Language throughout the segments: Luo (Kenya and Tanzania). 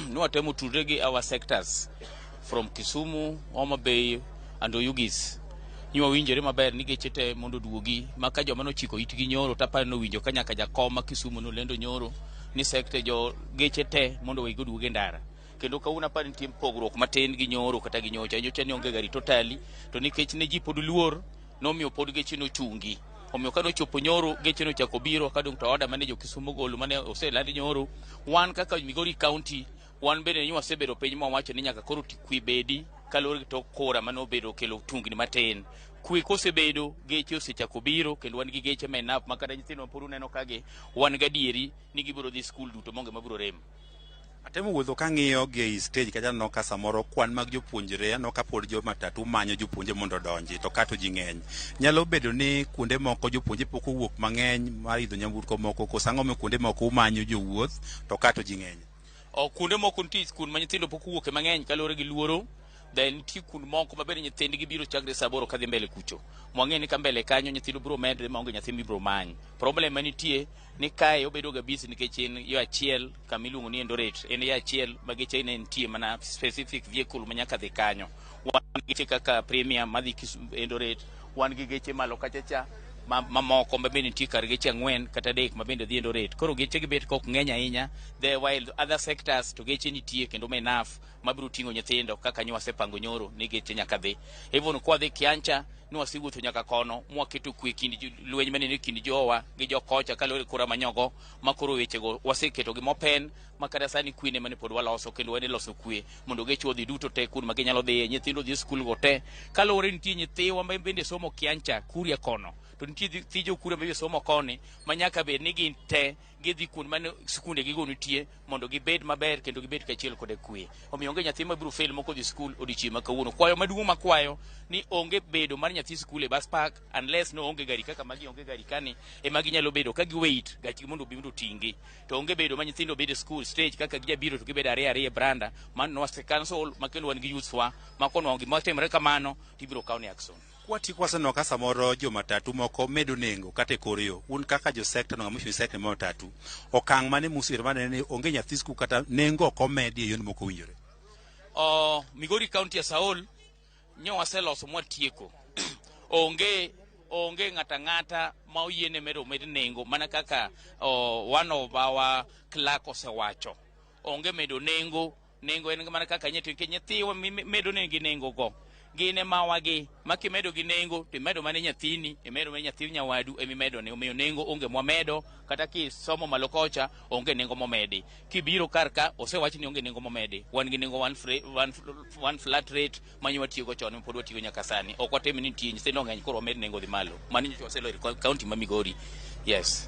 Nwatemo tudre gi our sectors from Kisumu, Homa Bay and Oyugis. Nywawinjore maber ni geche te mondo oduogi ma ka joma nochiko itgi nyoro taparo nowinjo ka nyaka jakom ma Kisumu nolendo nyoro ni sekte jo geche te mondo wegi oduog e ndara. Kendo kawuono aparo nitie pogruok matin gi nyoro kata gi nyocha. Nyocha ne onge gari totally to nikech ne ji pod luor nomiyo pod geche nochungi. Omiyo ka nochopo nyoro geche nochako biro kadong' to order mane jo Kisumu ogolo mane oselandi nyoro. Wan kaka Migori County wan bende ni wasebedo piny mwawacho ni nyaka koro kwe bedi kaluwore gi tok kura mane obedo okelo tungni matin. Kwe kosebedo geche osechako biro kendo wan gi geche ma enough ma kata nyithindo ma pod uneno kagi wan gadieri ni gibiro dhi skul duto maonge mabiro rem. Atemo wuotho kang'iyo gi ei stage kacha aneno ka samoro kwan mag jopuonjre aneno ka pod jo matatu manyo jopuonje mondo odonji to kato ji ng'eny. Nyalo bedo ni kuonde moko jopuonje pok owuok mang'eny mar idho nyamburko moko koso ang'o momiyo kuonde moko umanyo jowuoth to kato ji ng'eny? O, kuonde moko nitie skul ma nyithindo pok owuoke mang'eny kaluwore gi luoro. Then nitie kuond moko ma bende nyithindgi biro chakre saa aboro kadhi mbele kucho. Mwang'e ni ka mbele kanyo nyithindo biro medre maonge nyathi mibiro many. Problem manitie ni kae obedo ga busy nikech en yo achiel kama iluongo ni Eldoret. En yo achiel ma geche ne nitie mana specific vehicle ma nyaka dhi kanyo. Wan gi geche kaka Premium madhi Eldoret, wan gi geche malo kacha cha mamoko ma bende nitie kar geche ang'wen kata adek ma bende dhi Eldoret. Koro geche gi bet ka ok ng'eny ahinya. The while other sectors to geche nitie kendo ma enough mabiro ting'o nyithindo kaka nyo wasepango nyoro ni geche nyaka dhi. Even kwadhi Kiancha ni wasewuotho nyaka kono mwaketo kwe kind lweny manene e kind jowa gi jokocha kaluwore gi kura manyogo ma koro wechego waseketo gi mopen ma kata sani kwe ne mane pod waloso kendo wan e loso kwe mondo geche odhi duto te kuond ma ginyalo dhiye nyithindo odhi e skul go te kaluwore nitie nyithiwa ma bende somo Kiancha Kuria kono to nitie nyithi jo Kuria ma bende somo koni ma nyaka bed ni gin te gidhi kuond mane skunde gigo nitie mondo gibed maber kendo gibed kachiel koda kwe. Omiyo onge nyathi mabiro fail mok odhi skul odiochieng' ma kawuono. Kwayo maduong' makwayo ni onge bedo mar nyathi skul e bus park unless no onge gari kaka magi onge gari kani ema ginyalo bedo ka gi wait gachgi mondo obi mondo oting'gi. To onge bedo ma nyithindo bedo e skul stage kaka gijabiro to gibedo ariyo ariyo e branda mano nwase cancel ma kendo wan gi youths wa ma konwang'o gima timore kamano tibiro kaw ni action. Kwatieko waseneno ka samoro jo matatu moko medo nengo kata e kor yo. Un kaka jo sector no ng'ama ochung' sector mar matatu, okang' mane musebedo maneno ni onge nyathi skul kata nengo ok omedi e yono mok owinjore? O, Migori County as a whole nyo waseloso mwatieko. Onge onge ng'ata ang'ata ma oyiene medo omed nengo mana kaka o, one of our clerk osewacho. Onge medo nengo Nengo en mana kaka nyithindo, nikech nyithiwa mimedo negi nengo go gin e mawagi ma kimedo gi nengo to imedo mana nyathini, imedo mana nyathi nyawadu emimedo ne. Omiyo nengo onge mwamedo, kata kisomo malo kocha onge nengo momedi. Kibiro kar ka osewach ni onge nengo momedi. Wan gi nengo one, free, one, one flat rate ma watiyogo chon pod watiyogo nyaka sani. Ok watim ni nitie nyithindo ng'eny koro wamed nengo dhi malo. Mano nyocha waseloyo e kaunti ma Migori. Yes.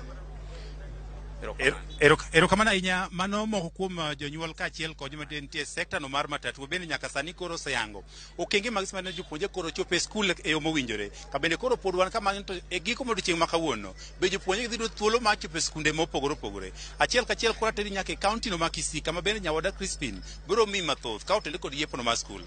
Erokamano ahinya. Mano moko kuom jonyuol kaachiel kod joma nitie e sekta no mar matatu bende nyaka sani koro oseyango okenge mag sima ne jopuonje koro chopo e skul e yo mowinjore. Ka bende koro pod wan kamano to e giko mar odiechieng' ma kawuono be jopuonje dhi yudo thuolo mar chopo e skunde mopogore opogore. Achiel kachiel koro ateri nyaka e kaunti no ma Kisii kama bende nyawada Crispin biro miyi mathoth ka otende kod yepo no mar skul.